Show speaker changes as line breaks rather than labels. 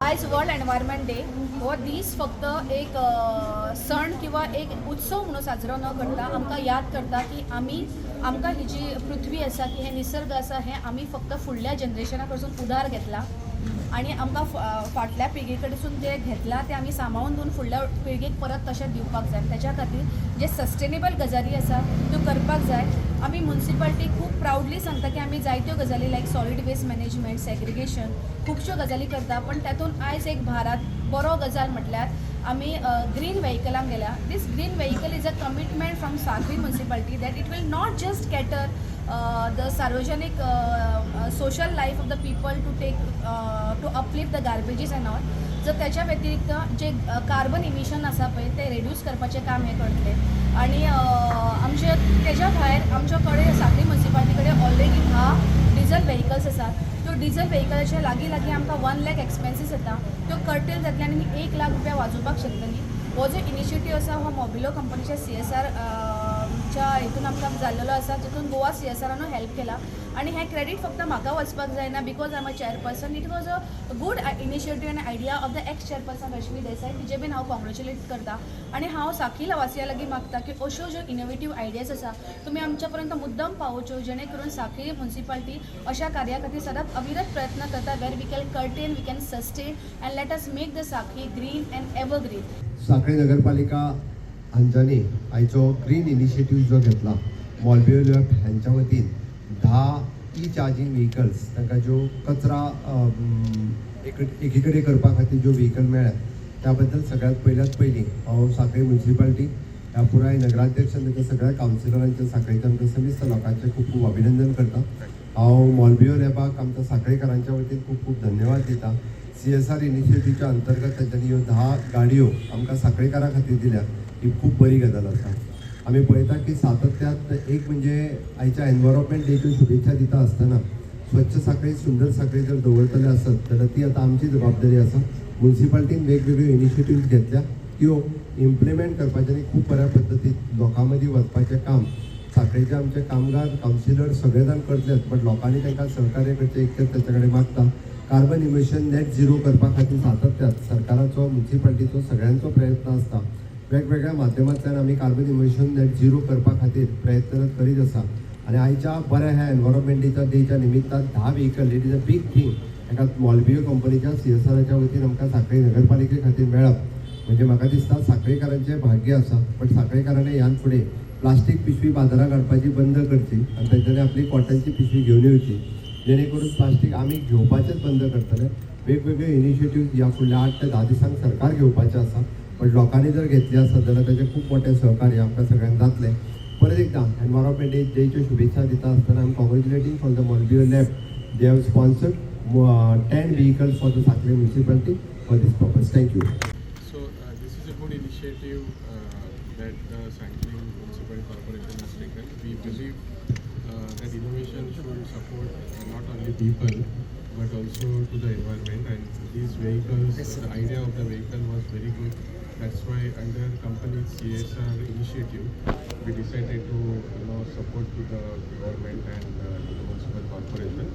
आयज world environment day हो दीस फक्त एक सण किंवा एक उत्सव म्हणून साजरो न करता आमकां याद करता की आमी आमकां ही जी पृथ्वी आसा की हे निसर्ग आसा, हें आमी फक्त फुडल्या जनरेशना कडसून उधार घेतला आनी आमकां फाटल्या पिळगे कडसून जे घेतलां तें आमी सांबाळून दवरून फुडल्या पिळगेक परत तशें दिवपाक जाय. तेच्या खातीर जे सस्टेनेबल गजाली आसा त्यो करपाक जाय. आमी मुन्सिपालिटी खूब प्रावडली सांगता की आमी जायत्यो गजाली like solid waste management, segregation, खुबश्यो गजाली करता, पण तातूंत आयज एक भारात बरो गजाल म्हटल्यार आमी ग्रीन व्हेकलांक गेल्या. This green vehicle is a commitment from Sanquelim Municipality that it will not just cater the सार्वजनिक social life of the people to take to uplift the garbages and all, जर त्याच्या व्यतिरिक्त जे कार्बन इमिशन आसा पळय ते reduce करपाचें काम हें करतले. आनी आमचे तेज्या भायर आमच्या कडेन सांखळी मुन्सिपालिटी कडेन ऑलरेडी 10 डिझल व्हेकल्स आसात. त्यो डिझल व्हेकलाच्या लागीं लागीं आमकां 1 लॅक एक्सपेन्सीस येता, त्यो कर्टेल जातले आनी 1 लाख रुपया वाजोवपाक शकतली. हो जो इनिशिएटीव आसा हो मोबिलो कंपनीच्या सीएसआर च्या हितून आमकां जाल्लेलो आसा, जितून गोवा सीएसआरानूय हेल्प केला. आनी हें क्रेडीट फक्त म्हाका वचपाक जायना because I am a chairperson. It was a good initiative and idea of the ex chairperson Rashmi Desai. तिजें बीन हांव कॉंग्रेच्युलेट करता आनी हांव सांखळी वासिया लागीं मागता की अश्यो ज्यो इनोवेटीव आयडियाज आसा तुमी आमच्या पर्यंत मुद्दम पावोवच्यो, जेणे करून सांखळी मुन्सिपालिटी अशा कार्या खातीर सदांच अविरत प्रयत्न करता, where we can curtail, we can sustain and let us make the Sanquelim green and evergreen.
Sanquelim नगरपालिका हांच्यानी आयचो ग्रीन इनिशिएटीव जो घेतला, मॉलबियो लॅब हांच्या वतीन 10 ई चार्जींग व्हेकल्स, तांकां ज्यो कचरा एकी कडेन करपा खातीर ज्यो व्हेकल मेळ्ळ्या त्या बद्दल सगळ्यात पयल्यात पयलीं हांव सांखळी मुन्सिपालिटी ह्या पुराय नगराध्यक्ष आनी ताच्या सगळ्या कावन्सिलरांचे, सांखळीच्या आमच्या समिस्त लोकांचें खूब खूब अभिनंदन करता. हांव मॉलबियो लॅबाक आमच्या सांखळीकारांच्या वतीन खूब खूब धन्यवाद दिता. सीएसआर इनिशिएटीवच्या अंतर्गत तांच्यांनी ह्यो 10 गाडयो आमकां सांखळीकारां खातीर दिल्या, ही खूब बरी गजाल आसा. आमी पळयता की सातत्यात एक म्हणजे आयच्या एनवायरमेंट डेच्यो शुभेच्छा दिता आसतना स्वच्छ सांखळी, सुंदर सांखळी जर दवरतले आसत जाल्यार ती आतां आमची जबाबदारी आसा. मुन्सिपालिटीन वेगवेगळ्यो इनिशिएटिव्ज घेतल्या, त्यो इम्प्लिमेंट करपाचें आनी खूब बऱ्या पद्दतीन लोकां मदीं वचपाचें काम सांखळेचे आमचे कामगार, कावन्सिलर सगळे जाण करतलेच, बट लोकांनी तांकां सहकार्य करचें इतकेंच तांच्या कडेन मागता. कार्बन इमिशन नेट झिरो करपा खातीर सातत्यात सरकाराचो, मुन्सिपालिटीचो, सगळ्यांचो प्रयत्न आसता. वेगवेगळ्या माध्यमांतल्यान आमी कार्बन इमिशन नेट झिरो करपा खातीर प्रयत्न करीत आसा. आनी आयच्या बऱ्या ह्या एनवायरमेंट डेच्या निमित्तान 10 vehicle, it is a big thing. एका मॉलबियो कंपनीच्या सीएसआराच्या वतीन आमकां सांखळी नगरपालिके खातीर मेळप म्हणजे म्हाका दिसता सांखळीकारांचें भाग्य आसा. पण सांखळीकारांनी ह्यान फुडें प्लास्टीक पिशवी बाजारात हाडपाची बंद करची आनी तांच्यांनी आपली कॉटनची पिशवी घेवन येवची, जेणे करून प्लास्टीक आमी घेवपाचेच बंद करतले. वेगवेगळे इनिशिएटीव ह्या फुडल्या 8 ते 10 दिसांक सरकार घेवपाचें आसा, पण लोकांनी जर घेतले आसत जाल्यार ताचें खूब मोठें सहकार्य आमकां सगळ्यांक जातलें. परत एकदां एनवायरमेंट डेच्यो शुभेच्छा दिता आसतना I am congratulating for the Molbio Lab. They have sponsored 10 vehicles for the Sanquelim Municipality for this purpose. Thank you.
So this is a good initiative that the Sanquelim Municipal Corporation has taken. We believe that innovation should support not only people but also to the environment. And these vehicles, the idea of the vehicle was very good. That's why under company's CSR initiative, we decided to support to the government and to the municipal corporation.